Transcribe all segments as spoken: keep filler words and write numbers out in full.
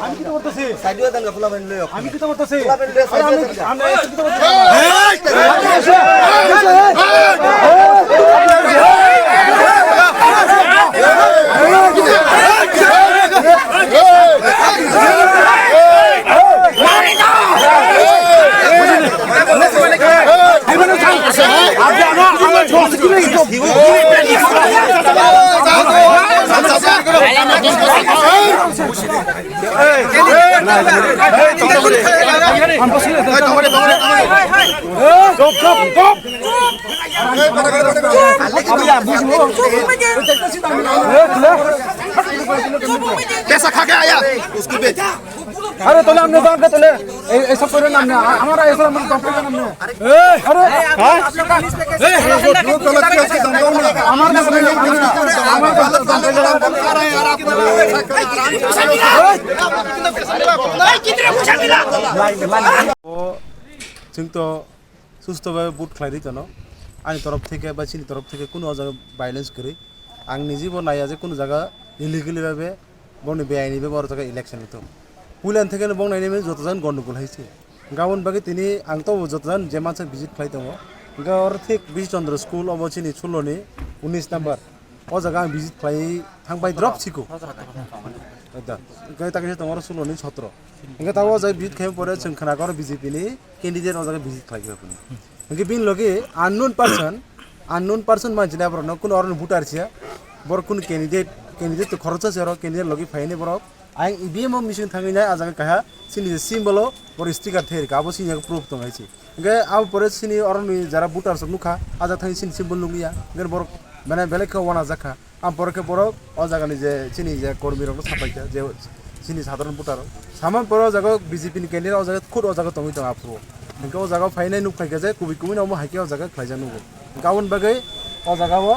আমি কিতা করতেছি? সাইডে দেন, ফুলা বেন লইও। আমি কিতা করতেছি? ফুলা বেন লইও, আরে, সাইডে আমি, দেন। আমি কিতা করতেছি? Pesa kha ke aya, usko bech. আরে, তাহলে আপনি যান রে, তাহলে এই, এই সব করে নাম নেই। আ-, আমার এই সব মানে দম করে নাম নেই। আরে, হ্যাঁ? আমার কাছে নেই, আমার কাছে নেই, আমার কাছে নেই। Chwng to susto bai vote khlai ri tono. Ani torof theke ba chini torof theke kuno o jaga violence kwrwi. Ang niji bo naiya je kuno jaga illegally babe bongni beaini babe oro jaga election wngthung. Puila theke no bong nainai mani joto jan gondogol hai se. Gabon bagwi tini ang to joto jan je mansa visit khlai tongo. Hwnkhe oro thik Bish Chandra school obo chini suloni unis number. O jaga ang visit khlai thangbai drop siko. Ekda. Hwnkhe ta kaisa tongo oro suloni sotro. Hwnkhe ta o jaga visit khlai pore chwng khna koro B J P ni candidate o jaga visit khlai khe phano. Hwnkhe bini logi unknown person, unknown person manchina borokno kuno oroni voter siya. Borok kuno candidate, candidate to khoroksa se oro candidate logi phaini borok. Ang E V M o machine thangwi nai, ah jaga kaha chini je symbol o borok sticker thai rikha, abo chini jaga proof tong hai se. Hwnkhe abo pore chini oroni jara voter rok nukha, ah jaga thangwi chini symbol nukya, hwnkhe borok mane belai khe uanajak kha. Ang pore khe borok o jaga ni je chini je kormi rok no sapai kha, je chini sadharon voter rok. Saman pore o jaga B J P ni candidate o jaga khud o jaga tongwi tong aphuru. Hwnkhe o jaga phainai nuk phai kha je kubui kubui no omo hai khe o jaga khlaijak nugo. Hwnkhe aboni bagwi o jaga o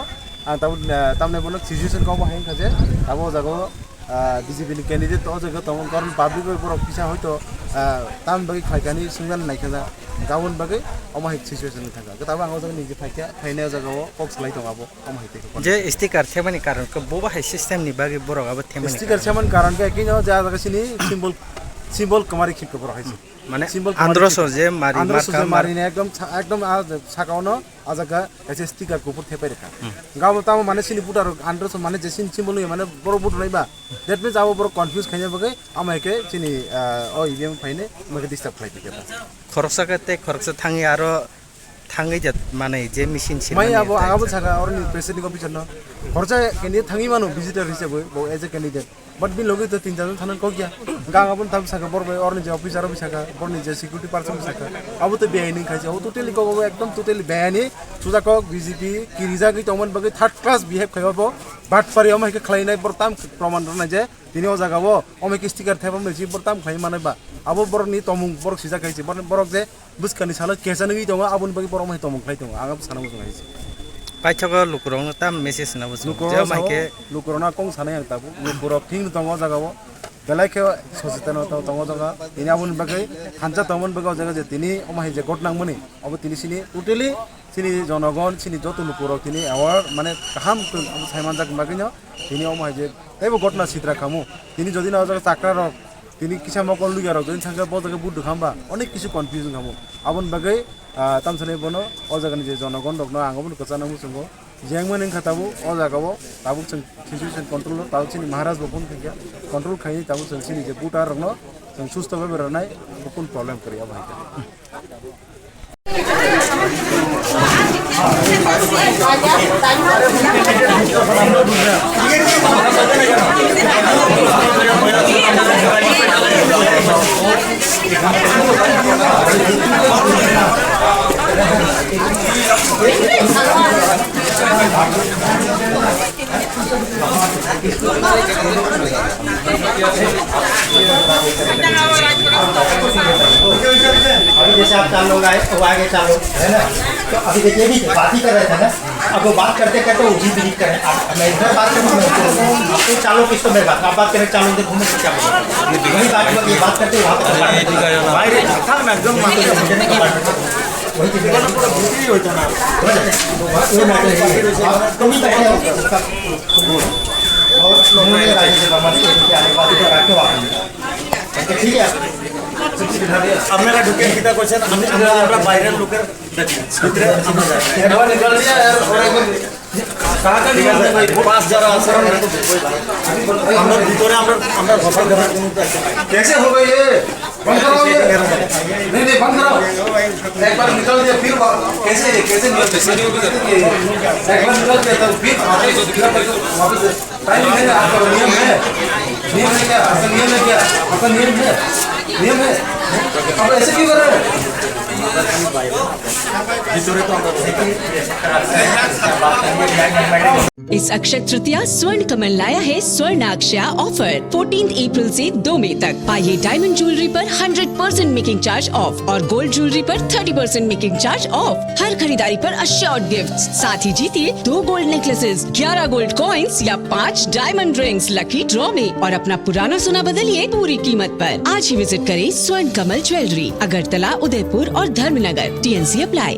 ang tabuk, eh, tamni bono situation kok bo hai wngkha je abo o jaga o, ah, B J P ni candidate o jaga tongo, karon public bai borok kisa hoito, ah, tamni bagwi khlai kha hinwi swngna nai kha ja. Hwnkhe aboni bagwi omo hai situation wngkha ja. Hwnkhe tabuk ang o jaga niji phai kha, phainai o jaga o kok salai tongo abo, omo hai tei khe. Je sticker themani karon khe bo bahai system ni bagwi borok abo themani sticker karon. Themani karon khe kino ja jaga sini symbol, symbol kwmari khim khe borok hai se. Mane symbol kwmari androso khim. Je mari androso marka je mar- mari ne ekdom sa-, ekdom a saka ono. Ah jaga kaisa sticker kuphur thepai rikha. Hmm. Gabo tamo mane chini voter rok andro so mane je chini symbol nui mane borok vote rwnai ba. That means abo borok confuse khaina bagwi ama hai khe chini, ah, o E V M phaine ama khe disturb khlai phi khe ta. Khoroksa khe tei khoroksa thangwi aro thangwi ja mane je machine sini mani mani abo thangwi ang abo ja. Saka oroni presiding officer no. Khoroksa candidate thangwi mano visitor hisabwi bo as a candidate. But bini logi to tin jon thana kok ya. Gang abo tam saka bor bai orni je officer bai saka, borni je security person bai saka. Abo to beaini khai se. Abo totally kok abo ekdom totally beaini. Suja kok B J P kirijagwi tongmani bagwi third class behave khai abo. But pari omo hai khe khlainai bor tam proman rwnai je tini o jaga o omo hai khe sticker thepamni je bor tam khlai manai ba. Abo borokni tomung borok sijak khai se. Borok, borok je bwskangni salo kecha nugwi tongo, aboni bagwi borok mai tongmung khlai tongo, ang abo sana muchung hai se. Paithago lukurokno tam message na muchung. Lukurokno je sao, mai khe lukurokno kong sanai ang tabuk, lukurok thik no tongo o jaga o, belai khe sosetan no tongo o jaga, tini aboni bagwi thansa tongmani bagwi o jaga je tini omo hai je ghotna wngmani, abo tini sini totally sini jonogon, sini joto lukurok tini aware, mane kaham khe abo sai manjak bagwi no, tini omo hai je teibo ghotna sitra khamu, tini jodi no o jaga chakra rok, tini kisa mokol luya rok jodi thangkhe bo jaga buduk hamba onek kisu confusion khamu. Aboni bagwi, ah, tamsani bono o jagani je jonogon rokno ang obono kwchana muchungo. Jengmani wngkha tabuk o jaga o tabuk chwng situation control o tabuk chini Maharaj bo phone khaikha control khaini tabuk chwng chini je voter rokno chwng susto bhabe rwnai bo kunu problem kwrwi abo hai khe. अभी जैसे आप चार लोग आए, वो आगे चार लोग, है ना? तो अभी देखिए, अभी बात ही कर रहे थे ना, अब वो बात करते करते वो भी विजिट करें। आप, मैं इधर बात करूँ, मैं उधर। आप तो चार लोग किस तो मैं बात, आप बात करें, चार लोग उधर घूमें, तो क्या बोलें? वही बात, ये बात करते वहाँ पर बात करते। भाई रे, था ना, एकदम। वही चीज़ है। बोलो, पूरा भीतरी होता ना। वही चीज़ है। आप कमी तो है, उसका। और लोगों ने राजी से बदमाशी की, आने के बाद इधर आके वापस। ठीक है? আপনারা ঢুকেন, কিতা কইছেন? আমি, আমরা, আমরা বাইরের লোকের ভিতরে আমরা যাই। এবার নিকাল দিয়া, এবার একবার কাকা নিয়ে আসবে ভাই, পাঁচ যারা আছে, আমরা তো ঢুকবোই ভাই। আমরা ভিতরে আমরা, আমরা কথা বলার কোনো একটা নাই। कैसे होगा ये? बंद कराओ ये। नहीं, नहीं, बंद कराओ। एक बार निकाल दिया, फिर वा-, कैसे, कैसे निकाल दिया? एक बार निकाल दिया, तब फिर वापस, फिर वापस, वापस। टाइम है ना, आपका नियम है? नियम है क्या? आपका नियम है क्या? आपका नियम है? नियम है? आप ऐसे क्यों कर रहे हैं? इस अक्षय तृतीया स्वर्ण कमल लाया है स्वर्ण अक्षया ऑफर। फोर्टीन अप्रैल से दो मई तक पाइए डायमंड ज्वेलरी पर hundred percent making charge off और गोल्ड ज्वेलरी पर thirty percent making charge off. हर खरीदारी पर अश्योर्ड गिफ्ट, साथ ही जीतिए दो गोल्ड नेकलेसेस, ग्यारह गोल्ड कॉइंस या पाँच डायमंड रिंग्स लकी ड्रॉ में और अपना पुराना सोना बदलिए पूरी कीमत पर। आज ही विजिट करें स्वर्ण कमल ज्वेलरी, अगरतला, उदयपुर और धर्मनगर। TNC apply.